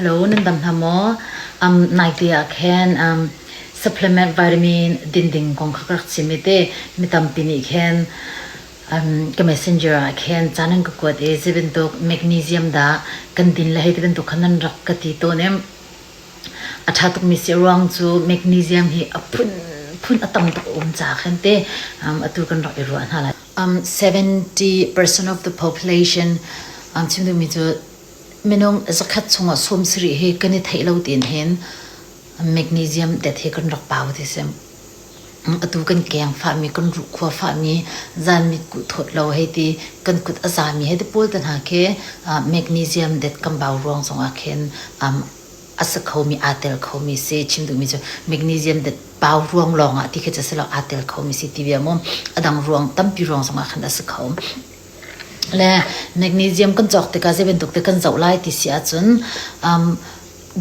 Hello, nan dam hna maw? Um, naite ah khan um, supplement vitamin din ding kong kha ka rak chim i te mi tampi nih khan um, ka messenger ah khan ca nan ka kuat i zei bantuk magnesium dah kan din le hei ti bantuk khan nan rak ka ti tawn i a ṭha tukmi si ruang cu magnesium hi a phunphun a tam tuk a um caah khan te um, atu kan rak i ruah hna lai. Um, 70% of the population um, chim duhmi cu Minung zakhat chungah 70 hi kan i theih lo tiin hin magnesium det hi kan rak pau ti si. Atu kan keng fahmi, kan ruhkhua fahmi, zan mitkuh thawt lo hei ti, kan kut a zami hei ti pawl te hna khi magnesium det kan bau ruang zongah khin a si khomi, aa tel khomi si. Chim duhmi cu magnesium det pau ruang lawngah ti khi cu si lo, aa tel khomi si ti bia mu. A dang ruang tampi ruang zongah khan a si kho. Le magnesium kan cawk tikah zei bantuk te kan zoh lai ti si ahcun um,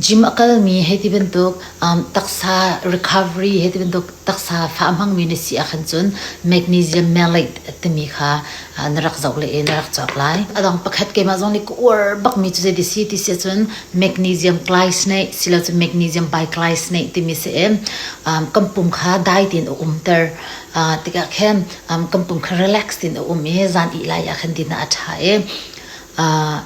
gym a kalmi hei ti bantuk um, taksa recovery hei ti bantuk taksa fah hmangmi na si ahkhan cun magnesium malate timi kha uh, na rak zoh le na rak cawk lai. A dang pakhat keimah zong nih ka uar bakmi cu zei ti si ti si ahcun magnesium glycinate silo cun magnesium biglycinate timi si i um, kan pum kha dai tein a umter. Uh, tikah khin um, kan pum kha relax tin a um i zan ih lai ah khan din ah a ṭha i uh,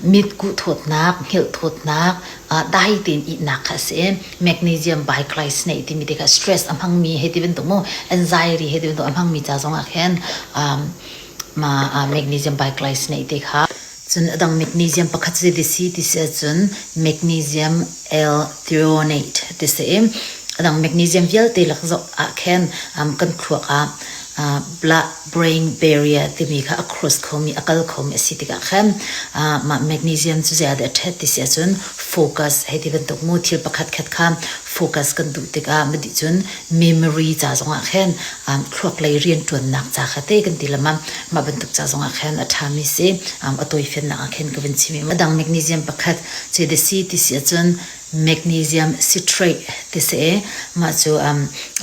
mit kuh thawtnak, hngilh thawtnak, uh, dai tein ihnak kha a si. Magnesium biglycinate timi te kha stress a hmangmi hei ti bantuk mu anxiety hei ti bantuk a hmangmi ca zong ah khin um, ma uh, magnesium biglycinate te kha Cun a dang magnesium pakhat cu ti si ti si ahcun magnesium L-threonate ti si i a dang magnesium vialte lak zoh ah khin um, kan thluak ah uh, blood brain barrier timi kha a cross khomi a kal khomi a si tikah khan uh, mah magnesium cu zei ah dah a ṭhat ti si ahcun focus hei ti bantuk mu thil pakhat khat kha focus kan duh tikah ma dih cun memory ca zongah khin um, thluak lei rianṭuannak ca kha te kan ti lamam mah bantuk ca zongah khan a ṭhami si um, a tawifiannak ah khin ka van chim i a dang magnesium pakhat cu the si ti si ahcun magnesium citrate ti si i mah cu um,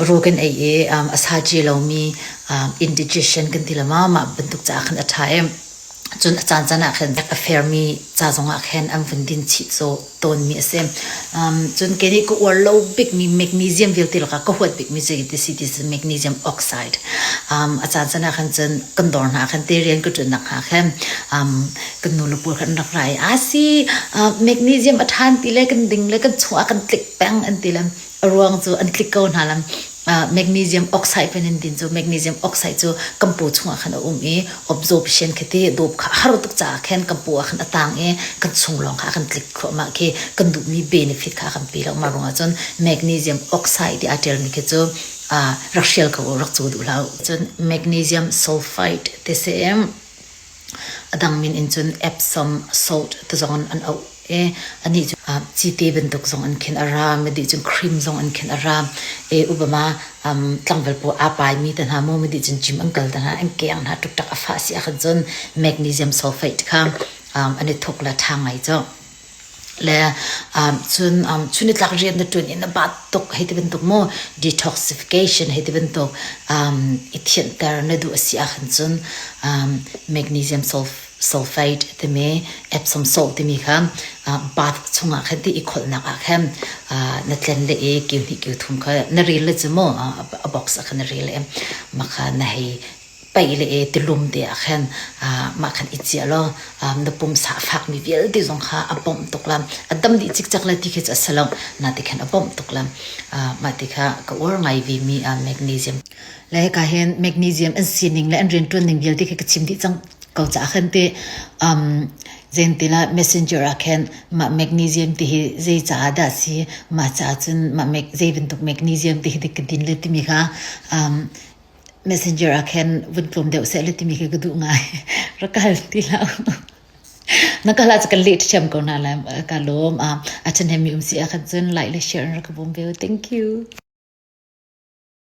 raw kan ei i um, a sa ci lomi um, indigestion kan ti lama mah bantuk caah khan a ṭha i Cun a caancaan ah khin a fairmi ca zongah khin an vun din chih tawnmi a si. Um, cun kei nih ka uar lo bikmi magnesium vialte lakah ka huat bikmi cu ti si ti si magnesium oxide. Um, a caancaan ah khan cun kan dawr hna khan te rian ka ṭuannak hna khan um, kan nu le pawl khan an rak ra i a si uh, magnesium a ṭhan ti le kan ding le kan chung ah kan tlik peng an ti le a ruang cu an tlik ko hna lam magnesium oxide pen in din cu magnesium oxide cu kan paw chungah khan a um i absorption khi ti dawp kha har tuk caah khan kan paw ah khan a tang i kan chung lawng kha kan tlik thluahmah khi kan duhmi benefit kha kan pe lo mah ruangah cun magnesium oxide ti aa ṭialmi khi cu rak hrial ko rak cu duh hlah cun magnesium sulfide ti si A dang min in cun Epsom salt ti zong in an auh i anih cu cite bantuk zong in khin a ra, midih cun cream zong in khin a ra. I Obama tlangval pawl aa paimi te hna maw midih cun gym an kal te hna, an keng hna ṭukṭak a fah si ahkhan cun magnesium sulfate kha an i thuk le ṭha ngai cu. Le cun chunitlak rian na ṭuan i na bat tuk hei ti bantuk mu detoxification hei ti bantuk i thianhter na duh a si ahkhan cun magnesium sulfate timi Epsom salt timi kha bath chungah khan ti i kholhnak ah khan na tlen le i kiu hnih kiu thum kha na ril le cu mu a box ah khan na ril i mah kha na hei paih le e tilum te ah khan mah khan i ciah law na pumsa a fakmi vialte zong kha a bawmh tuk la a dam dih cikcek le ti khi cu a si lo na ti khan a bawmh tuk la mah ti kha ka uar ngai ve mi magnesium le hika hin magnesium an sining le an rianṭuan ning vialte khi ka chim dih cang ko caah khan ti um zentila messenger ah khan mah magnesium ti hi zei caah dah si mah caah cun mah zei bantuk magnesium ti hi dik ka din le timi kha um Messenger ah khin vun tlawm deuh seh le timi khi ka duh ngai. Rak kal ti hlah. Na kal ah cu kan leh ṭhiam ko hna lai. Ka lawm. A ṭhahnem mi um si ah khan cun like le share in rak ka bawm ve. Thank you.